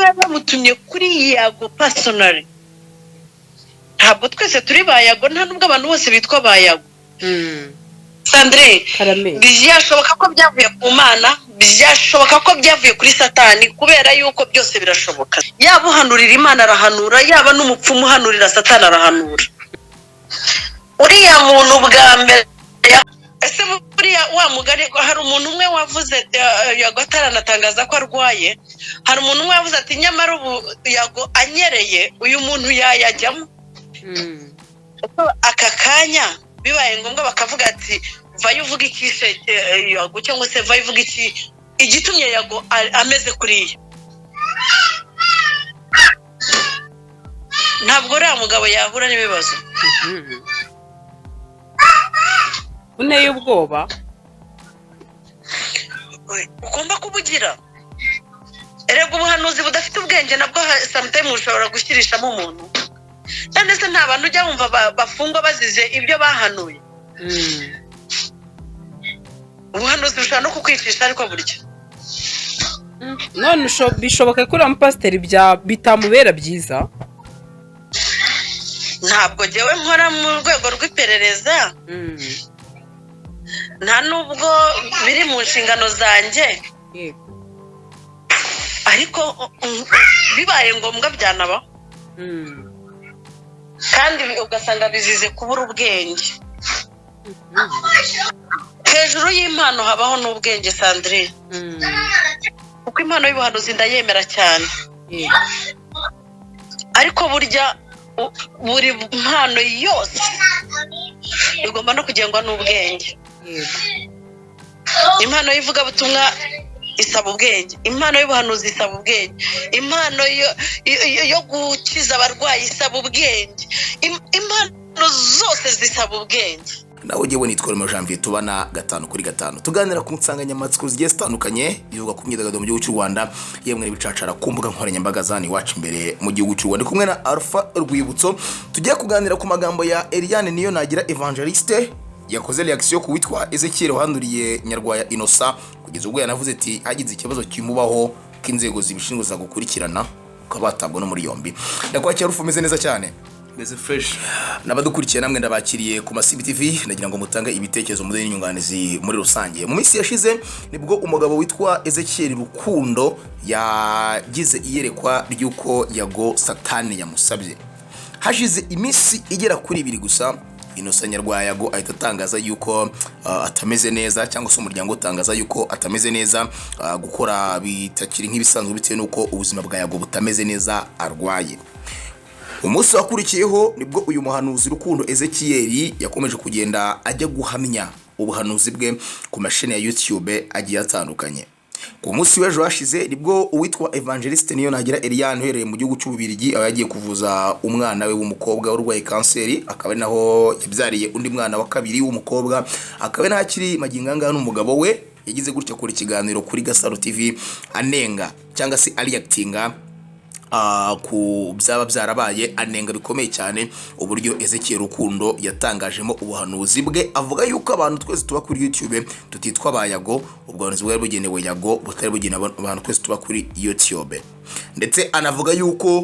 Niba bamutumye kuri Yago personally, ntabwo twese turi ba Yago, nta nubwo abantu bose bitwa ba Yago. Sandrine, Karame. byashoboka ko byavuye ku Mana, byashoboka ko byavuye kuri Satani, kubera yuko byose birashoboka. Yaba uhanurira Imana arahanura, yaba n'umupfumu uhanurira Satani arahanura. Uriya muntu bwa mbere ese buriya wa mugani, hari umuntu umwe wavuze, Yago ataranatangaza ko arwaye, hari umuntu umwe wavuze ati: "Nyamara ubu Yago anyereye, uyu muntu yayajyamo." Aka kanya bibaye ngombwa bakavuga ati: "Vayo uvuga ikishe Yago," cyangwa se "Vayo uvuga iki igitumye Yago ameze kuriya," ntabwo uriya mugabo yahura n'ibibazo. Unteye ubwoba. Ugomba kubugira. Erega ubuhanuzi budafite ubwenge nabwo sometimes bushobora gushyirishamo umuntu. None se nta bantu ujya wumva bafungwa bazize ibyo bahanuye? Ubuhanuzi bushobora no kukwicisha, ariko burya None bishoboka ko uriya mupasiteri bitamubera byiza? Ntabwo njyewe nkora mu rwego rw'iperereza, nta nubwo biri mu nshingano zanjye, ariko bibaye ngombwa byanabaho, kandi ugasanga bizize kubura ubwenge. Hejuru y'impano habaho n'ubwenge, Sandrine, kuko impano y'ubuhanuzi ndayemera cyane, ariko burya buri mpano yose igomba no kugengwa n'ubwenge. Impano y'ivugabutumwa isaba ubwenge, impano y'ubuhanuzi isaba ubwenge, impano yo gukiza abarwayi isaba ubwenge, impano zose zisaba ubwenge. Nawe ugiye nitwa Rema Janvier, tubana gatanu kuri gatanu, tuganira ku nsanganyamatsiko zigiye zitandukanye ivuga ku myidagaduro mu gihugu cy'u Rwanda, yemwe n'ibicacara ku mbuga nkoranyambaga za hano iwacu imbere mu gihugu cy'u Rwanda. Ndi kumwe na Alpha Rwibutso, tugiye kuganira ku magambo ya Eliane Niyo Nagira Evangeliste yakoze reaction ku witwa Ezekiel wahanuriye Nyarwaya Innocent, kugeza ubwo yanavuze ati hagize ikibazo kimubaho ko inzego zibishinzwe zagukurikirana, ukaba watabwa no muri yombi. Ndakwakira Rufu, umeze neza cyane? Meze fresh. N'abadukurikiye namwe ndabakiriye ku Masibi TV, ndagira ngo mutange ibitekerezo muduhe n'inyunganizi muri rusange. Mu minsi yashize nibwo umugabo witwa Ezekiel Rukundo yagize iyerekwa ry'uko Yago Satani yamusabye. Hashize iminsi igera kuri 2 gusa, Innocent Nyarwaya ahita atangaza yuko atameze neza, cyangwa se umuryango utangaza yuko atameze neza, gukora bitakiri nk'ibisanzwe bitewe n'uko ubuzima bwa Yago butameze neza, arwaye. Umunsi wakurikiyeho nibwo uyu muhanuzi Rukundo Ezekiel yakomeje kugenda ajya guhamya ubuhanuzi bwe ku mashini ya YouTube agiye atandukanye. Ku munsi w'ejo hashize nibwo uwitwa Evangeliste Niyo Nagira Eliane uherereye mu gihugu cy'Ububirigi, aho yagiye kuvuza umwana we w'umukobwa urwaye kanseri, akaba ari naho yabyariye undi mwana wa kabiri w'umukobwa, akaba ari naho akiri magingo aya ngaya n'umugabo we, yagize gutya akora ikiganiro kuri Gasaro TV anenga cyangwa se ariyakitinga ku byaba byarabaye, anenga bikomeye cyane uburyo Ezekiel Rukundo yatangajemo ubuhanuzi bwe, avuga yuko abantu twese tuba kuri YouTube tutitwa ba Yago, ubwo buhanuzi bwari bugenewe Yago butari bugenewe abantu twese tuba kuri YouTube, ndetse anavuga yuko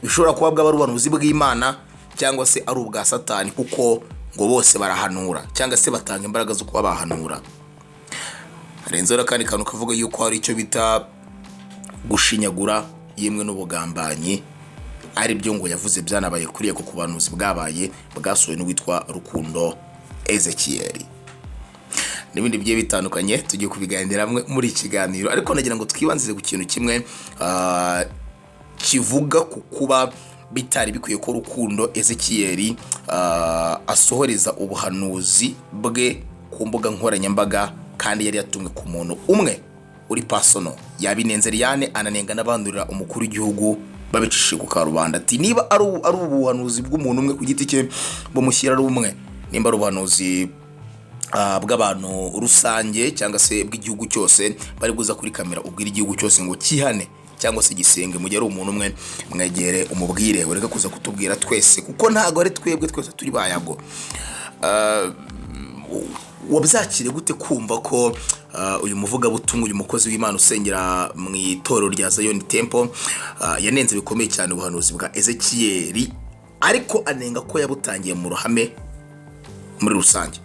bishobora kuba bwaba ari ubuhanuzi bw'Imana cyangwa se ari ubwa Satani, kuko ngo bose barahanura cyangwa se batanga imbaraga zo kuba bahanura. Harenzeho n'akandi kantu kavuga yuko hari icyo bita gushinyagura yemwe n'ubugambanyi, ari byo ngo yavuze byanabaye kuri Yago ku buhanuzi bwabaye bwasohowe n'uwitwa Rukundo Ezekiel, n'ibindi bigiye bitandukanye tugiye kubiganira hamwe muri iki kiganiro. Ariko nagira ngo twibanzize ku kintu kimwe kivuga ku kuba bitari bikwiye ko Rukundo Ezekiel asohoreza ubuhanuzi bwe ku mbuga nkoranyambaga kandi yari yatumwe ku muntu umwe uri personal. Yabinenze Liliane, ananenga n'abandurira umukuru w'igihugu babicishije ku karubanda, ati niba ari ubuhanuzi bw'umuntu umwe ku giti cye bumushyira ari umwe, nimba ari ubuhanuzi bw'abantu rusange cyangwa se bw'igihugu cyose, bari buza kuri kamera ubwira igihugu cyose ngo kihane cyangwa se gisenge. Mu gihe ari umuntu umwe, mwegere umubwire, ureke kuza kutubwira twese, kuko ntabwo ari twebwe twese turi ba Yago. Wabyakire gute kumva ko uyu muvugabutumwa, uyu mukozi w'Imana usengera mu itorero rya Zion Temple, yanenze bikomeye cyane ubuhanuzi bwa Ezekiyeli, ariko anenga ko yabutangiye mu ruhame muri rusange.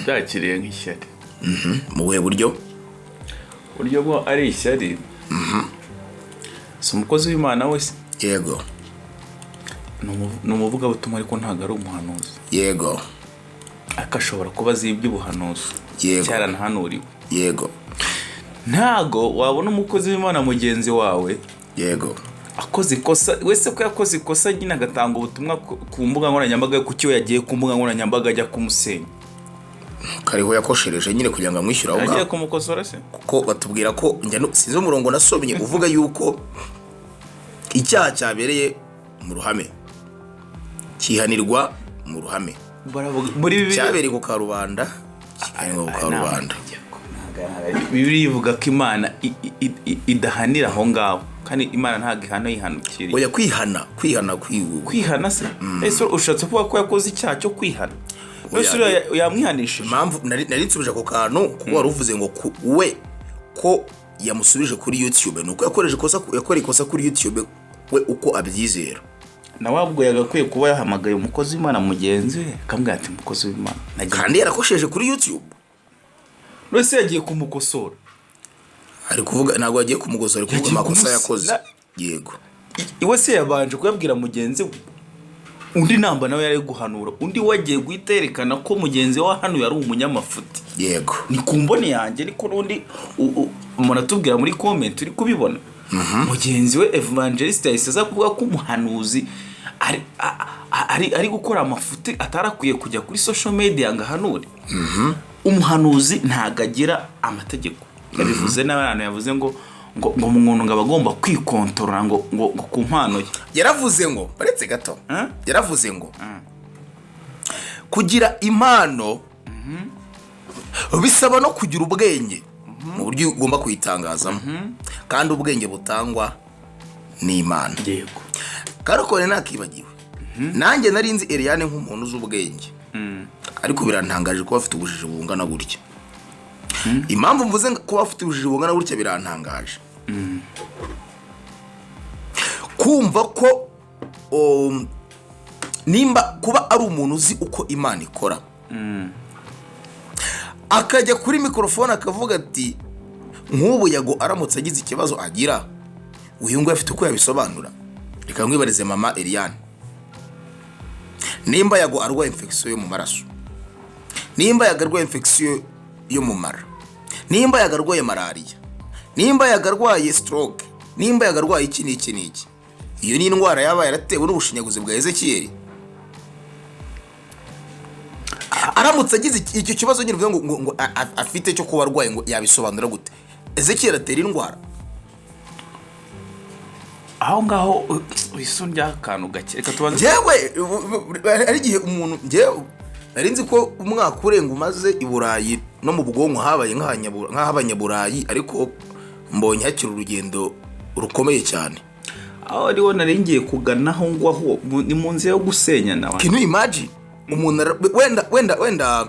Byakiriye nk'ishyari. Mu buhe buryo? Uburyo bwo ari ishyari, si umukozi w'Imana wese. Ni umuvugabutumwa, ariko ntabwo ari umuhanuzi. Ariko ashobora kuba azi iby'ubuhanuzi. Cyaranahanuriwe. Ntago wabona umukozi w'Imana mugenzi wawe akoze ikosa wese, ko yakoze ikosa nyine agatanga ubutumwa ku mbuga nkoranyambaga. Kuki we yagiye ku mbuga nkoranyambaga ajya kumusenya? Kariho yakoshereje nyine kugira ngo amwishyure aho Agiye ngaho. kumukosora se? Kuko batubwira ko njya sinzi umurongo nasomye uvuga yuko icyaha cyabereye mu ruhame cyihanirwa mu ruhame. Baravuga muri Bibiliya. Cyabereye ku karubanda kihanirwa ku karubanda. Bibiliya ivuga ko Imana idahanira aho ngaho, kandi Imana ntabwo ihana yihanukiriye. Oya, kwihana, kwihana. Kwihana se? Ese ushatse kuvuga ko yakoze icyaha cyo kwihana? Oya, Ese uriya yamwihanishije? Impamvu nari nsubije ako kantu, kuko wari uvuze ngo we ko yamusubije kuri YouTube, ni uko yakoreje ikosa, yakoreye ikosa kuri YouTube we uko abyizera. Nawe ahubwo yagakwiye kuba yahamagaye umukozi w'Imana mugenzi we, akamubwira ati: "Umukozi w'Imana, nagiye." Kandi yarakosheje kuri YouTube. None yagiye kumukosora? Ari kuvuga, ntabwo yagiye kumugosora, ari kuvuga Yagiye amakosa yakoze. Yego. Iwe se yabanje kuyabwira mugenzi we? Undi namba nawe yari guhanura, undi we agiye guhita yerekana ko mugenzi we wahanuye ari umunyamafuti. Ni ku mboni yanjye, ariko n'undi umuntu atubwira muri comment uri kubibona. Mugenzi we evangeliste yahise aza kuvuga ko umuhanuzi ari gukora amafuti, atarakwiye kujya kuri social media ngo ahanure. Umuhanuzi ntabwo agira amategeko. Yabivuze n'abantu, yavuze ngo umuntu ngo aba agomba kwikontorora ngo ku mpano ye. Yaravuze ngo, baretse gato. Huh? Yaravuze ngo kugira impano bisaba no kugira ubwenge mu buryo ugomba kuyitangazamo, kandi ubwenge butangwa n'Imana. Karokore nakibagiwe, nanjye nari nzi Eliane nk'umuntu uzi ubwenge, ariko birantangaje kuba afite ubujiji bungana gutya. Impamvu mvuze ngo kuba afite ubujiji bungana gutya birantangaje, kumva ko nimba kuba ari umuntu uzi uko Imana ikora, akajya kuri mikorofone akavuga ati: "Nk'ubu Yago aramutse agize ikibazo agira, uyu nguyu afite uko yabisobanura." Reka nkwibarize, mama Eliane, nimba Yago arwaye infection yo mu maraso, nimba Yago arwaye infection yo mu mara, nimba Yago arwaye malariya, nimba Yago arwaye stroke, nimba Yago arwaye iki n'iki n'iki, iyo ni indwara yaba yaratewe n'ubushinyaguzi bwa Ezekiyeli? Aramutse agize icyo kibazo nyine uvuga ngo afite cyo kuba arwaye, ngo yabisobanura gute? Ezekiyeli atera indwara? Aho ngaho wisondya akantu gake, reka tubanze. Njyewe hari igihe umuntu, njyewe nari nzi ko umwaka urenga umaze i Burayi no mu bwonko habaye nk'ah'abanyaburayi, ariko mbonye hakiri urugendo rukomeye cyane. Aho ariho nari ngiye kuganaho ngo aho ni mu nzira yo gusenya nawe. Can you imagine umuntu wenda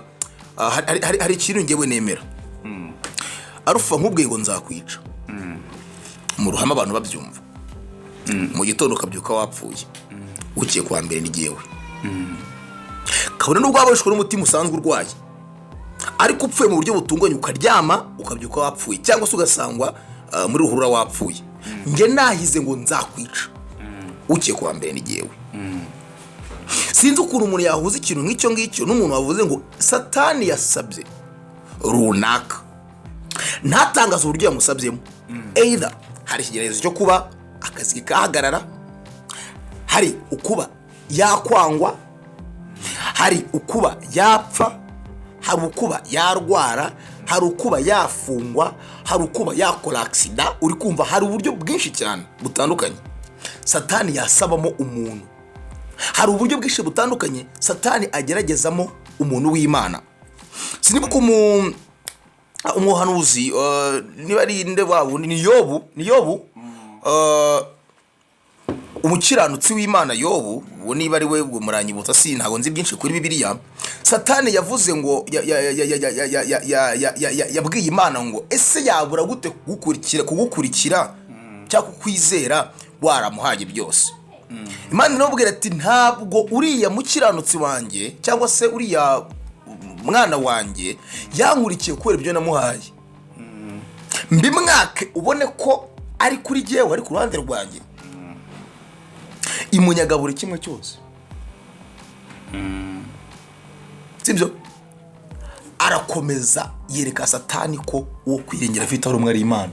hari ikintu njyewe nemera. Arufa, nkubwiye ngo nzakwica mu ruhame, abantu babyumva, mu gitondo ukabyuka wapfuye, ugiye kuwa mbere ni jyewe, kabone n'ubwo waba wishwe n'umutima usanzwe urwaye, ariko upfuye mu buryo butunganye, ukaryama ukabyuka wapfuye, cyangwa se ugasangwa muri ruhurura wapfuye, njye nahize ngo nzakwica, ugiye kuwa mbere ni jyewe. Sinzi ukuntu umuntu yahuza ikintu nk'icyo ngicyo n'umuntu wavuze ngo Satani yasabye runaka, ntatangaze uburyo yamusabyemo. Either hari ikigeragezo cyo kuba akazi kahagarara, hari ukuba yakwangwa, hari ukuba yapfa, hari ukuba yarwara, hari ukuba yafungwa, hari ukuba yakora accident. Uri kumva, hari uburyo bwinshi cyane butandukanye Satani yasabamo umuntu, hari uburyo bwinshi butandukanye Satani ageragezamo umuntu w'Imana. Sinibuka umuhanuzi, niba ari nde wa wundi, ni Yobu. Umukiranutsi w'Imana Yobu, uwo niba ari we, ubwo muranyibutsa, si ntabwo nzi byinshi kuri Bibiliya. Satani yavuze ngo yabwiye Imana ngo: "Ese yabura gute kugukurikira cyangwa kukwizera waramuhaye byose?" Imana iramubwira ati: "Ntabwo uriya mukiranutsi wanjye cyangwa se uriya mwana wanjye yankurikiye kubera ibyo namuhaye. Mbimwake ubone ko ari kuri jyewe, ari ku ruhande rwanjye." Imunyaga buri kimwe cyose, sibyo? Arakomeza yereka Satani ko uwo kwiringira afite ari umwe, ari Imana.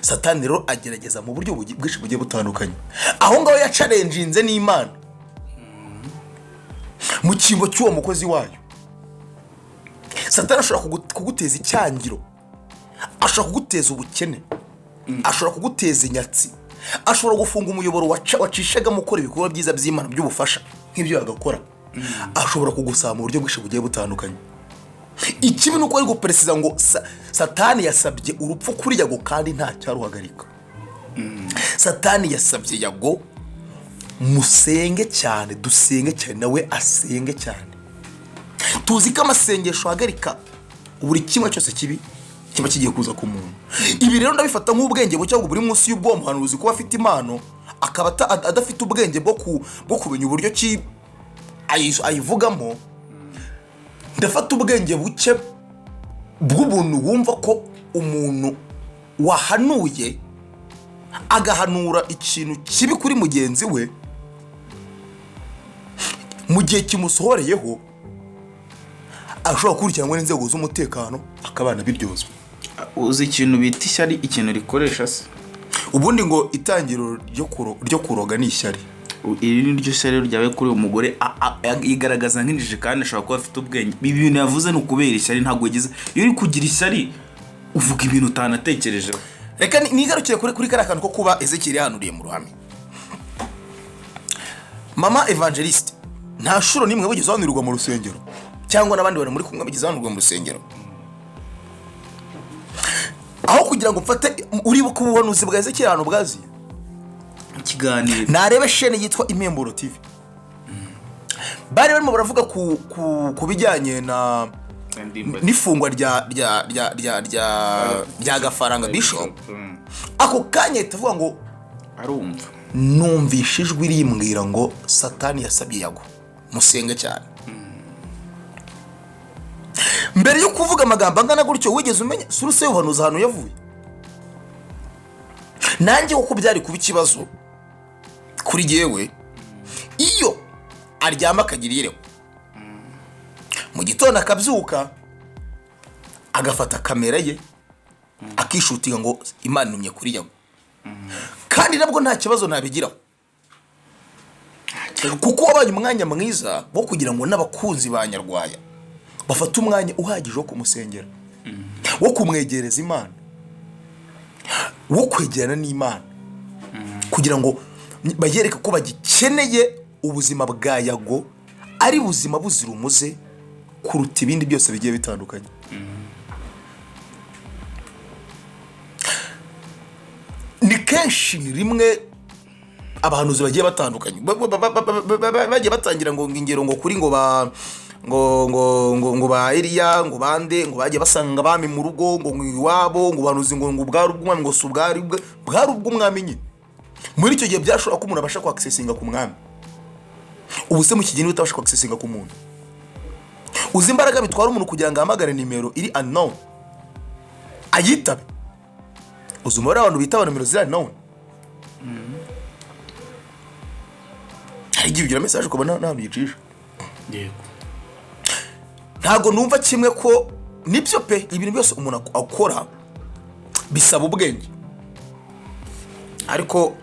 Satani rero agerageza mu buryo bwinshi bugiye butandukanye. Aho ngaho yachallenginze n'Imana mu cyimbo cy'uwo mukozi wayo. Satani ashobora kuguteza icyangiro, ashobora kuguteza ubukene, ashobora kuguteza inyatsi, ashobora gufunga umuyoboro wacishagamo ukora ibikorwa byiza by'Imana by'ubufasha nk'ibyo yagakora, ashobora kugusaba mu buryo bwinshi bugiye butandukanye. Ikibi ni uko ari guperesiza ngo Satani yasabye urupfu kuri Yago kandi nta cyaruhagarika. Satani yasabye Yago. Musenge cyane, dusenge cyane, nawe asenge cyane. Tuzi ko amasengesho ahagarika buri kimwe cyose kibi kiba kigiye kuza ku muntu. Ibi rero ndabifata nk'ubwenge buke, ahubwo buri munsi y'ubwo muhanuzi kuba afite impano, akaba adafite ubwenge bwo kumenya uburyo ki ayivugamo. Ndafata ubwenge buke bw'ubuntu wumva ko umuntu wahanuye agahanura ikintu kibi kuri mugenzi we, mu gihe kimusohoreyeho ashobora gukurikiranwa n'inzego z'umutekano, akabana biryozwa. Uzi ikintu bita ishyari, ikintu rikoresha se? Ubundi ngo itangiriro ryo kuroga ni ishyari. Iri ni ryo shyari ryawe kuri uyu mugore. Yigaragaza nk'injiji kandi ashobora kuba afite ubwenge. Ibi bintu yavuze ni ukubera ishyari. Ntabwo yagize, iyo uri kugira ishyari uvuga ibintu utanatekerejeho. Reka nigarukire kuri kariya kantu ko kuba Ezekiel yahanuriye mu ruhame. Mama Evangeliste, nta shuro n'imwe wigeze uhanurirwa mu rusengero, cyangwa n'abandi bantu muri kumwe bigeze bahanurwa mu rusengero? Aho kugira ngo mfate, uribuka ubuhanuzi bwa Ezekiel ahantu bwaziye? Ikiganiro. Narebe shene yitwa Impemburo TV, bari barimo baravuga ku bijyanye na n'ifungwa rya Gafaranga Bishop. Ako kanya ahita avuga ngo arumva numvishe ijwi rimbwira ngo Satani yasabye Yago, musenge cyane. Mbere yo kuvuga amagambo angana gutyo, wigeze umenya source y'ubuhanuzi ahantu yavuye? Nanjye kuko byari kuba ikibazo kuri jyewe iyo aryama akagira iyerekwa, mu gitondo akabyuka agafata kamera ye akishutinga ngo Imana intumye kuri Yago, kandi nabwo nta kibazo nabigiraho, kuko wabaye umwanya mwiza wo kugira ngo n'abakunzi ba Nyarwaya bafate umwanya uhagije wo kumusengera, wo kumwegereza Imana, wo kwegerana n'Imana, kugira ngo bayereke ko bagikeneye ubuzima bwa Yago ari buzima buzira umuze kuruta ibindi byose bigiye bitandukanye. Ni kenshi, ni rimwe abahanuzi bagiye batandukanye bagiye batangira ngo ingero ngo kuri ngo ba ngo ngo ngo ngo ba Eliya, ngo bande, ngo bagiye basanga abami mu rugo, ngo iwabo, ngo ubuhanuzi ngo bwari ubw'umwami, ngo si ubwari bwari ubw'umwami nyine. Muri icyo gihe byashobora ko umuntu abasha kwaccessinga ku mwami. Ubu se mu kigeni utabasha kwaccessinga ku muntu, uzi imbaraga bitwara umuntu kugira ngo ahamagare nimero iri unknown ayitabe? Uzi umubare w'abantu bitaba nomero ziri unknown? Hari igihe ugira message ukabona nta hantu uyicisha. Ntabwo numva kimwe ko nibyo pe. Ibintu byose umuntu akora bisaba ubwenge, ariko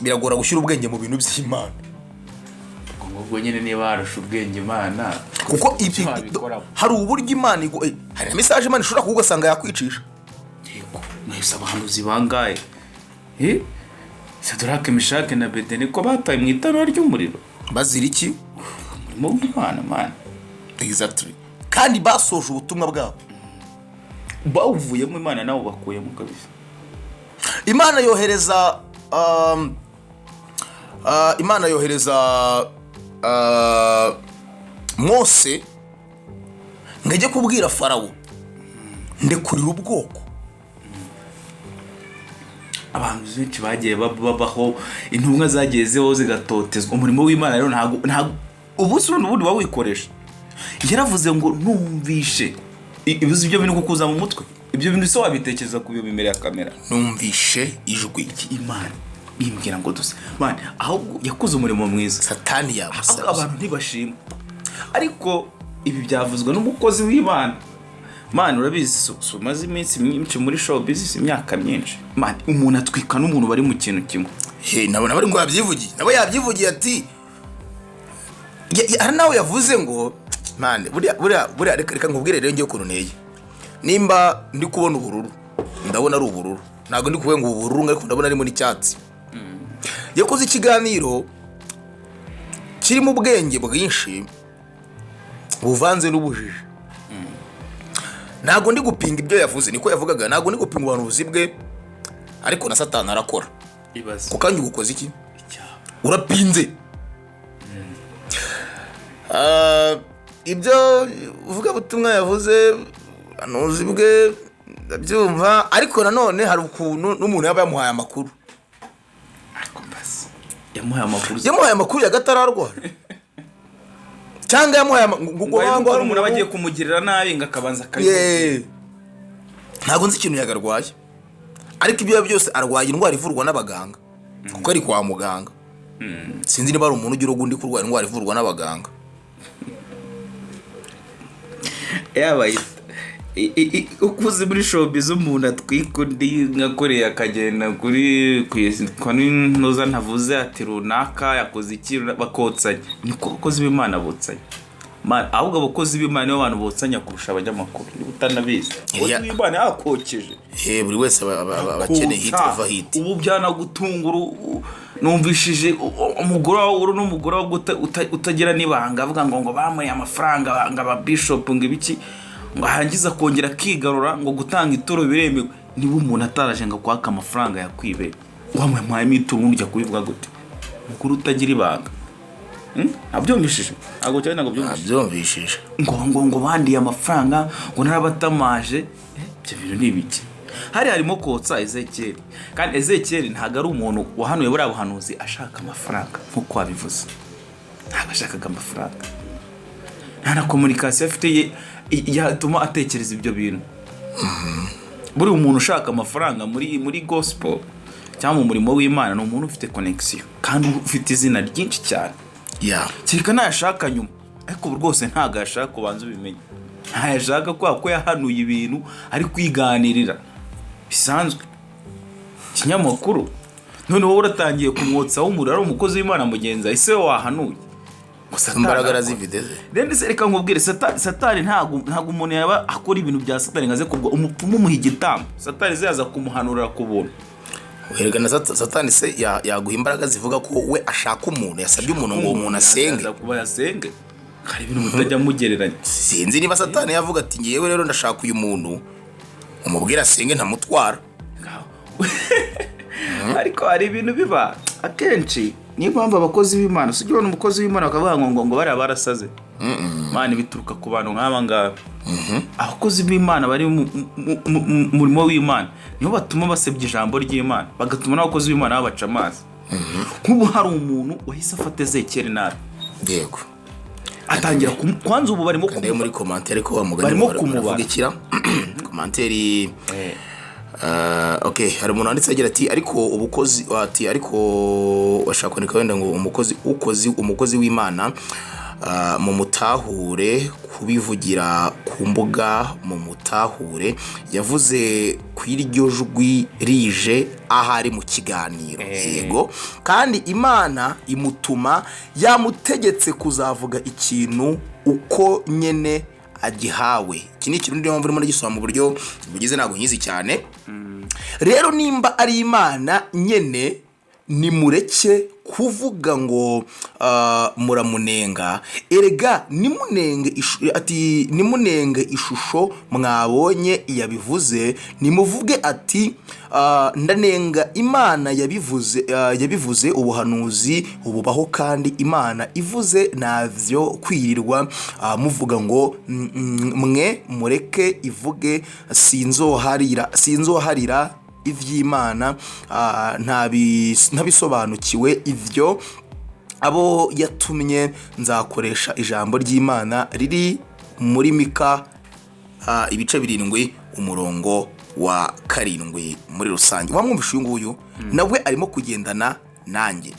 biragora gushyira ubwenge mu bintu by'Imana. Ubwo nyine niba warusha ubwenge Imana Kuko icyo wabikoramo. Hari uburyo Imana hari na message Imana ishobora kuguha ugasanga yakwicisha. Yego, mwese abahanuzi bangahe? Sadurake, Meshake na Bedeniko bataye mu itanura ry'umuriro. Bazira iki? Umurimo w'Imana, man. Exactly, kandi basoje ubutumwa bwabo. Bawuvuyemo, Imana nawe bakuyemo kabisa. Imana yohereza Imana yohereza Mose ngo ajye kubwira Farawo: "Ndekurira ubwoko." Abantu benshi bagiye babaho, intumwa zagiye zibaho zigatotezwa. Umurimo w'Imana rero ntabwo ubu si ubundi uba wikoresha. Yaravuze ngo numvishe ibibazo, ibyo bintu kukuza mu mutwe, ibyo bintu se wabitekereza ku imbere ya kamera? Numvishe ijwi. Iki Imana imbwira ngo dusa Man, ahubwo yakoze umurimo mwiza. Satani Ahubwo yamusabye. abantu ntibashima, ariko ibi byavuzwe n'umukozi w'Imana. Man, urabizi, umaze iminsi myinshi muri showbiz, imyaka myinshi. Man, umuntu atwika n'umuntu bari mu kintu kimwe. He, nabo nabo ngo yabyivugiye, nabo yabyivugiye ati hari nawe yavuze ngo man, buriya buriya buriya, reka nkubwire rero ngiye ukuntu nteye. Nimba ndi kubona ubururu, ndabona ari ubururu, ntabwo ndi kuvuga ngo ubururu, ariko ndabona arimo n'icyatsi. Yakoze ikiganiro kirimo ubwenge bwinshi buvanze n'ubujiji. Ntabwo ndi gupinga ibyo yavuze, niko yavugaga, ntabwo ndi gupinga ubuhanuzi bwe, ariko na Satani arakora. Ibaze. Ku kanya ugukoze iki? Icyaha. Urapinze. Ibyo uvugabutumwa yavuze, ubuhanuzi bwe ndabyumva, ariko nanone hari ukuntu n'umuntu yaba yamuhaye amakuru. Ariko mbese yamuhaye amakuru? Yamuhaye amakuru ya gatararwara, cyangwa yamuhaye ngo ngo ngo hari umuntu aba agiye kumugirira nabi ngo akabanza akabimubwira. Yeah. Ntabwo nzi ikintu yagarwaye, ariko ibyo byose arwaye indwara ivurwa n'abaganga, kuko ari kwa muganga. Sinzi niba ari umuntu ugira ugundi kurwara indwara ivurwa n'abaganga. Yaba uko uzi muri showbiz, umuntu atwika undi nka akagenda kuri ntuza ntavuze ati runaka yakoze iki, bakotsanya. Niko abakozi b'Imana botsanya. Ahubwo abakozi b'Imana nibo bantu botsanya kurusha abanyamakuru, niba utanabizi. Abakozi b'Imana yakokeje. Buri wese aba akeneye hit Kotsa. over hit. Ubu byanagutungura, numvishije umugore wawe, uri n'umugore wawe utagira n'ibanga, avuga ngo bamuye amafaranga, ngo aba bishop, ngo ibiki, ngo ahangiza akongera akigarura ngo gutanga ituro biremewe. Niba umuntu ataraje ngo akwake amafaranga yakwibe, wamuhaye ituro, ubundi ujya kubivuga gute? Umugore utagira ibanga. Nabyumvishije, ntabwo cyane, ntabwo byumvishije. Nabyumvishije. Ngo bandiye amafaranga, ngo narabatamaje. Ibyo bintu ni ibiki? Hari harimo kotsa Ezekiyeli, kandi Ezekiyeli ntabwo ari umuntu wahanuye buriya buhanuzi ashaka amafaranga nk'uko wabivuze. Ntabwo ashakaga amafaranga, nta na communication afite ye yatuma atekereza ibyo bintu. Buriya umuntu ushaka amafaranga muri gospel cyangwa mu murimo w'Imana ni umuntu ufite connection kandi ufite izina ryinshi cyane. Kereka nayashaka nyuma, ariko ubu rwose ntabwo yashaka, ubanza ubimenye. Ntayashaka kubera ko yahanuye ibintu ari kwiganirira bisanzwe ikinyamakuru, none wowe uratangiye kumwotsaho umuriro, ari umukozi w'Imana mugenzi wawe, ese we wahanuye? Ngo Satani Imbaraga arakora. arazifite ze. Rero se reka nkubwire, Satani ntabwo umuntu yaba akora ibintu bya Satani ngo aze kubwo umupfumu umuha igitambo, Satani ze yaza kumuhanurira ku buntu. Erega na Satani se yaguha imbaraga zivuga ko we ashaka umuntu, yasabye umuntu ngo uwo muntu asenge? Yaza kuba yasenge, hari ibintu mutajya mugereranya. Sinzi niba Satani yavuga ati: "Ngewe rero ndashaka uyu muntu, umubwire asenge ntamutwara." Ariko hari ibintu biba akenshi, niyo mpamvu abakozi b'Imana, usijya ubona umukozi w'Imana bakavuga ngo bariya barasaze. Imana bituruka ku bantu nk'aba ngaba. Abakozi b'Imana bari mu murimo w'Imana nibo batuma basebya ijambo ry'Imana, bagatuma n'abakozi b'Imana babaca amazi. Nk'ubu hari umuntu wahise afata Ezekiyeli nabi, atangira kwanza ubu barimo Kandi muri commentaire ko wa mugani Barimo kumubara. baravuga ikira commentaire. Ok, hari umuntu wanditse agira ati: "Ariko ubukozi," ati, ariko bashaka kwandika wenda ngo umukozi ukozi, umukozi w'Imana, mumutahure kubivugira ku mbuga, mumutahure yavuze ku iryo jwi rije ahari mu kiganiro. Yego, kandi Imana imutuma yamutegetse kuzavuga ikintu uko nyene agihawe. Iki ni ikintu, niyo mpamvu urimo ndagisoma mu buryo bugize, ntabwo nkizi cyane. Rero nimba ari Imana nyene, nimureke Kuvuga ngo muramunenga, erega nimunenge ati nimunenge ishusho mwabonye yabivuze, nimuvuge ati ndanenga Imana yabivuze. Yabivuze ubuhanuzi bubaho, kandi Imana ivuze ntavyo kwirirwa muvuga ngo mwe mureke ivuge. Sinzoharira ivy'Imana, ntabisobanukiwe ivyo abo yatumye. Nzakoresha ijambo ry'Imana riri muri Mika ibice 7, umurongo wa 7 muri rusange. Wamwumvishe uyu nguyu nawe arimo kugendana nanjye.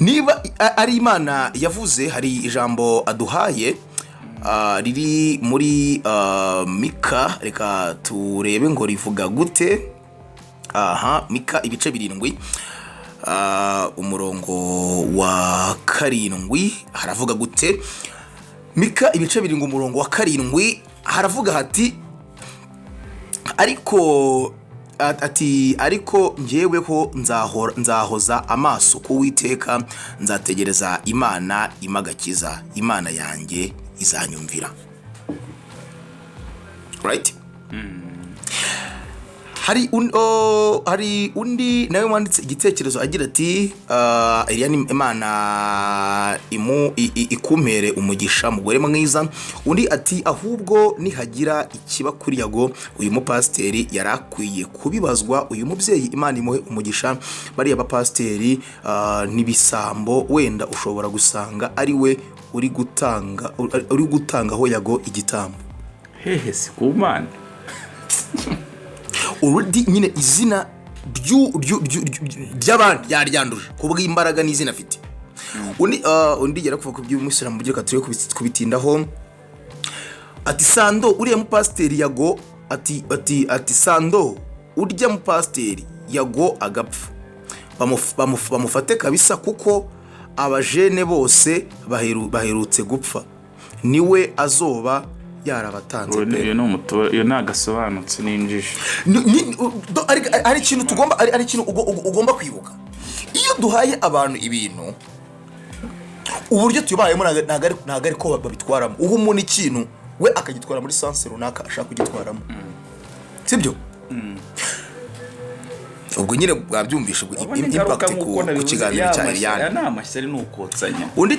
Niba ari Imana yavuze, hari ijambo aduhaye riri muri Mika. Reka turebe ngo rivuga gute. Aha, Mika ibice 7, umurongo wa 7, haravuga gute? Mika ibice 7, umurongo wa 7, haravuga hati ariko ati ariko njyeweho nzahoza amaso ku Witeka, nzategereza Imana imagakiza, Imana yanjye izanyumvira. Right? Hari undi nawe wanditse igitekerezo agira ati Eliane, Imana ikumpere umugisha, mugore mwiza. Undi ati ahubwo nihagira ikiba kuri Yago, uyu mupasiteri yari akwiye kubibazwa. Uyu mubyeyi Imana imuhe umugisha. Bariya bapasiteri n'ibisambo, wenda ushobora gusanga ari we uri gutangaho Yago igitambo. Hehe, si ku Mana. Already nyine izina ry'abandi yaryanduje kubw'imbaraga n'izina afite. Undi yarakuvuga ku by'umuyisilamu, reka turebe kubitindaho. Ati Sando, uriya mupasiteri Yago, ati Sando, urya mupasiteri Yago agapfa, bamufate kabisa, kuko abajene bose baherutse gupfa niwe azoba yarabatanze pe. Iyo ni umutura, iyo ni agasobanutse n'injiji. Hari ikintu tugomba, hari ikintu ugomba kwibuka. Iyo duhaye abantu ibintu, uburyo tubayemo ntabwo ari ko babitwaramo. Uha umuntu ikintu, we akagitwara muri sens runaka ashaka kugitwaramo, sibyo? Ubwo nyine bwabyumvishe, ubwo Urabona ingaruka impact ku nk'uko ku nabivuze, kiganiro ya cya aya Eliane. Ni amashyari, ni ukotsanya. Undi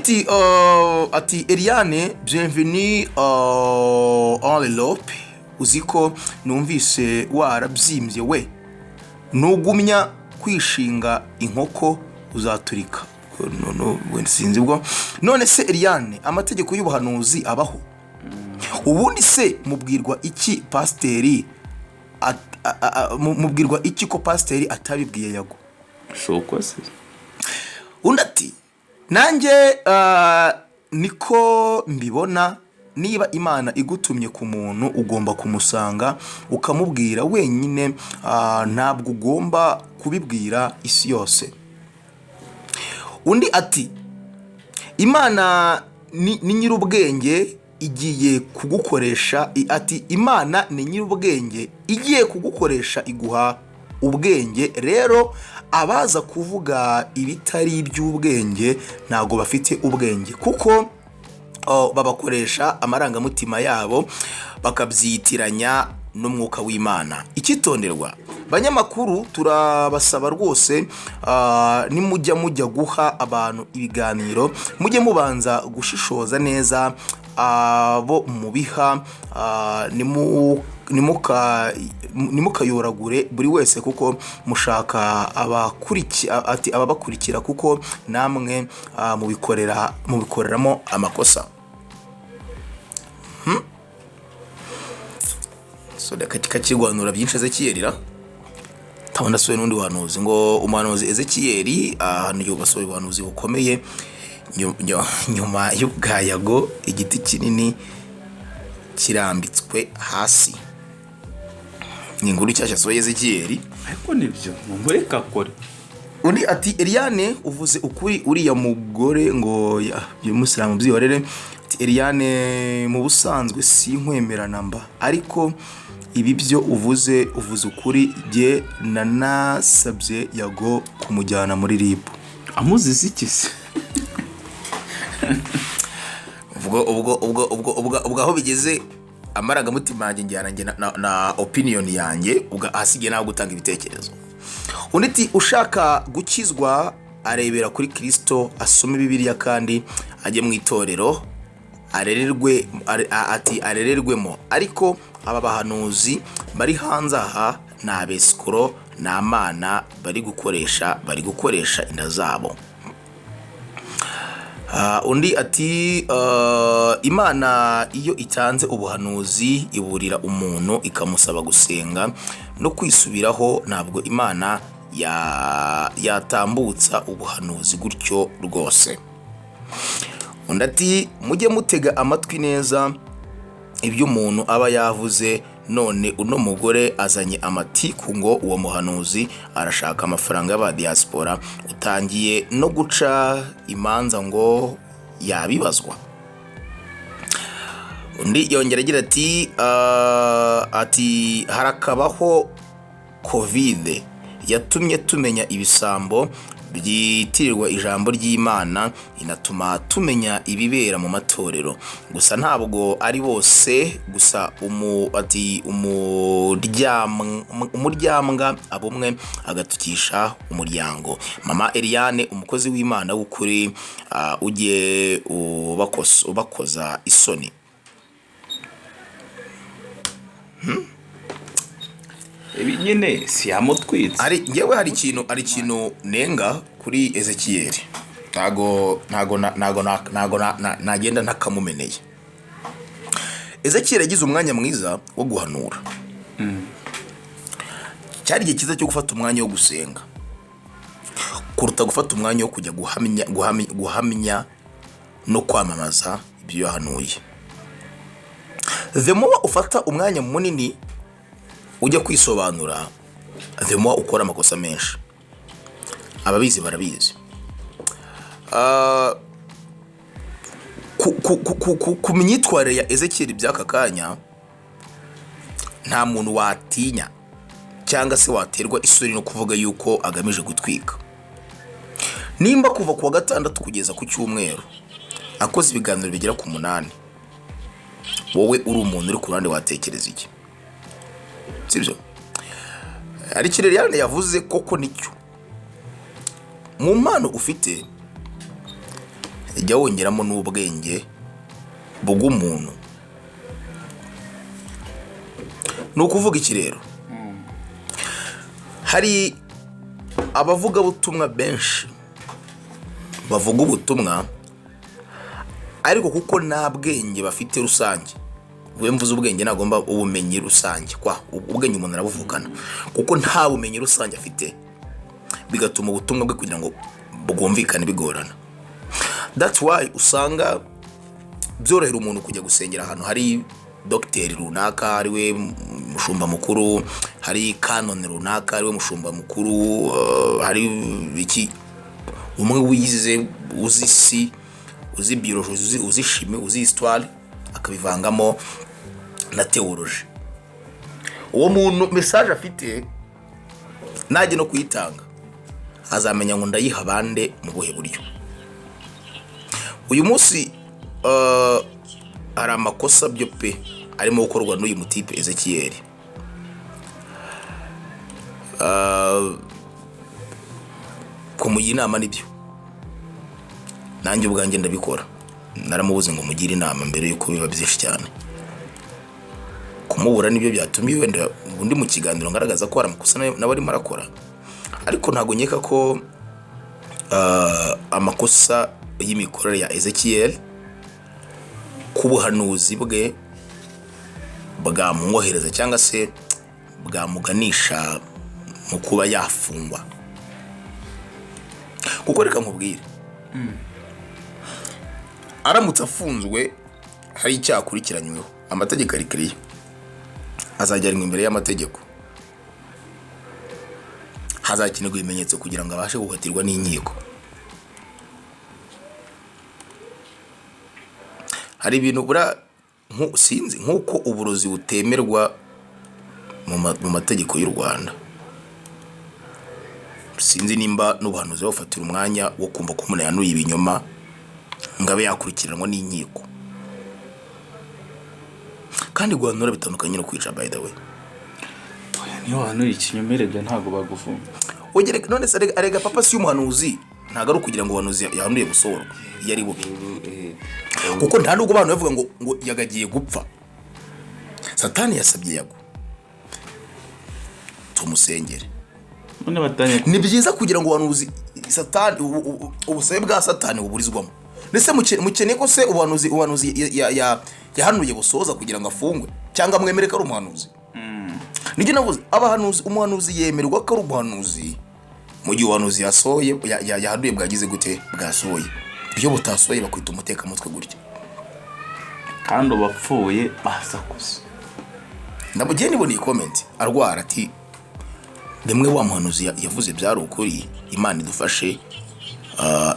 ati Eliane, bienvenue en l'Europe. Uzi ko numvise warabyimbye we? Nugumya kwishinga inkoko uzaturika. No, wenda sinzi ubwo. None se Eliane, amategeko y'ubuhanuzi abaho? Ubundi se mubwirwa iki pasiteri mubwirwa iki ko pasiteri atabibwiye Yago? Si uko se? Undi ati nanjye niko mbibona. Niba Imana igutumye ku muntu, ugomba kumusanga ukamubwira wenyine, ntabwo ugomba kubibwira isi yose. Undi ati Imana ni nyir'ubwenge igiye kugukoresha. Ati Imana ni nyir'ubwenge, igiye kugukoresha iguha ubwenge. Rero abaza kuvuga ibitari iby'ubwenge ntabwo bafite ubwenge, kuko babakoresha amarangamutima yabo bakabyitiranya n'umwuka w'Imana. Icyitonderwa, banyamakuru, turabasaba rwose, nimujya mujya guha abantu ibiganiro, mujye mubanza gushishoza neza abo mubiha, ntimukayoragure buri wese kuko mushaka ati ababakurikira, kuko namwe mubikoreramo amakosa. So reka kakirwanura byinshi. Ezekiyeli ra tabona asuye n'undi buhanuzi, ngo umuhanuzi Ezekiyeli ahantu yubasohoye ubuhanuzi bukomeye nyuma y'ubwayago, igiti kinini kirambitswe hasi. Ni inkuru nshyashya asohoye Ezekiyeli. Ariko nibyo, mumureke akore. Undi ati Eliane, uvuze ukuri. Uriya mugore ngo umusilamu byihorere. Ati Eliane, mu busanzwe sinkwemera namba, ariko ibi byo uvuze, uvuze ukuri. Jye nanasabye Yago kumujyana muri RIB. Amuziza iki se? Ubwo aho bigeze, amarangamutima yanjye njyana njye na opinion yanjye, ubwo ahasigaye naho gutanga ibitekerezo. Undi ati: "Ushaka gukizwa arebera kuri Kirisito, asome Bibiliya kandi ajye mu itorero arererwe ati arererwemo. Ariko aba bahanuzi bari hanze aha ni abesikoro, ni amana bari gukoresha inda zabo." Undi ati: "Imana iyo itanze ubuhanuzi iburira umuntu, ikamusaba gusenga no kwisubiraho. Ntabwo Imana yatambutsa ubuhanuzi gutyo rwose." Undi ati: "Mujye mutega amatwi neza ibyo umuntu aba yavuze. None uno mugore azanye amatiku ngo uwo muhanuzi arashaka amafaranga y'aba diaspora, utangiye no guca imanza ngo yabibazwa." Undi yongera agira ati "Harakabaho COVID yatumye tumenya ibisambo byitirirwa ijambo ry'Imana, inatuma tumenya ibibera mu matorero. Gusa ntabwo ari bose gusa." Ati: "Umuryambwa abumwe agatukisha umuryango. Mama Eliane, umukozi w'Imana w'ukuri, ujye ubakoza isoni." Ibi nyine si yamutwitse. Hari ngewe hari ikintu nenga kuri Ezekiel. Ntago nagenda ntakamumeneye. Ezekiel yagize umwanya mwiza wo guhanura. Cyari igihe cyiza cyo gufata umwanya wo gusenga kuruta gufata umwanya wo kujya guhamya no kwamamaza ibyo yahanuye. The more ufata umwanya munini ujya kwisobanura, the more ukora amakosa menshi. Ababizi barabizi. Ku myitwarire ya Ezekiel by'aka kanya, nta muntu watinya cyangwa se waterwa isoni no kuvuga yuko agamije gutwika. Nimba kuva ku wa gatandatu kugeza ku cyumweru akoze ibiganiro bigera ku 8, wowe uri umuntu uri ku ruhande watekereza iki? Sibyo? Ariko Liliane yavuze koko nicyo: mu mpano ufite jya wongeramo n'ubwenge bw'umuntu. Ni ukuvuga iki rero? Hari abavugabutumwa benshi bavuga ubutumwa, ariko kuko nta bwenge bafite rusange, we mvuze ubwenge nagomba ubumenyi rusange, kwa ubwenge umuntu arabuvukana, kuko nta bumenyi rusange afite, bigatuma ubutumwa bwe kugira ngo bwumvikane bigorana. That's why usanga byorohera umuntu kujya gusengera ahantu hari dogiteri runaka ariwe mushumba mukuru, hari kanoni runaka ariwe mushumba mukuru, hari iki, umwe wize, uzi isi, uzi biologie, uzi chimie, uzi histoire, akabivangamo na théologie. Uwo muntu message afite najya no kuyitanga azamenya ngo ndayiha bande, mu buhe buryo. Uyu munsi hari amakosa byo pe arimo gukorwa n'uyu mutipe Ezekiel. Kumugira inama nibyo, nanjye ubwanjye ndabikora. Naramubuze ngo mugire inama mbere yuko biba byinshi cyane. Kumubura nibyo byatumye wenda ubundi mu kiganiro ngaragaza ko hari amakosa nawe arimo arakora, ariko ntabwo nkeka ko amakosa y'imikorere ya Ezekiel ku buhanuzi bwe bwamwohereza cyangwa se bwamuganisha mu kuba yafungwa. Kuko reka nkubwire, aramutse afunzwe hari icyaha akurikiranyweho, amategeko ari kiriya, azajyanwa imbere y'amategeko, hazakenerwa ibimenyetso kugira ngo abashe gukatirwa n'inkiko. Hari ibintu buriya sinzi, nk'uko uburozi butemerwa mu mategeko y'u Rwanda. Sinzi nimba n'ubuhanuzi bufatira umwanya wo kumva ko umuntu yanuye ibinyoma ngo abe yakurikiranwa n'inkiko. Kandi guhanura bitandukanye no kwica, by the way. Oya, niyo wahanura ikinyoma erega ntabwo bagufunga. Wegere none se arega papa si umuhanuzi, ntabwo ari ukugira ngo ubuhanuzi yahanuye busohorwe iyo ari bubi, kuko nta nubwo abantu bavuga ngo yagagiye gupfa. Satani yasabye Yago tumusengere. None batangiye. Ni byiza kugira ngo ubuhanuzi Satani ubusabe bwa Satani buburizwamo. Ndetse mukeneye ko se ubuhanuzi yahanuye busoza kugira ngo afungwe cyangwa mwemere ko ari umuhanuzi? Nibyo navuze, abahanuzi, umuhanuzi yemerwa ko ari umuhanuzi mu gihe ubuhanuzi yasohoye yahanuye bwagize gute? Bwasohoye. Iyo butasohoye bakwita umutekamutwe gutya. Kandi abapfuye basakuza. Ndamugiye niboneye comment arwara ati: "Rimwe wa muhanuzi yavuze byari ukuri, Imana idufashe,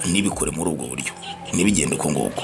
ntibikore muri ubwo buryo, ntibigende uko nguko."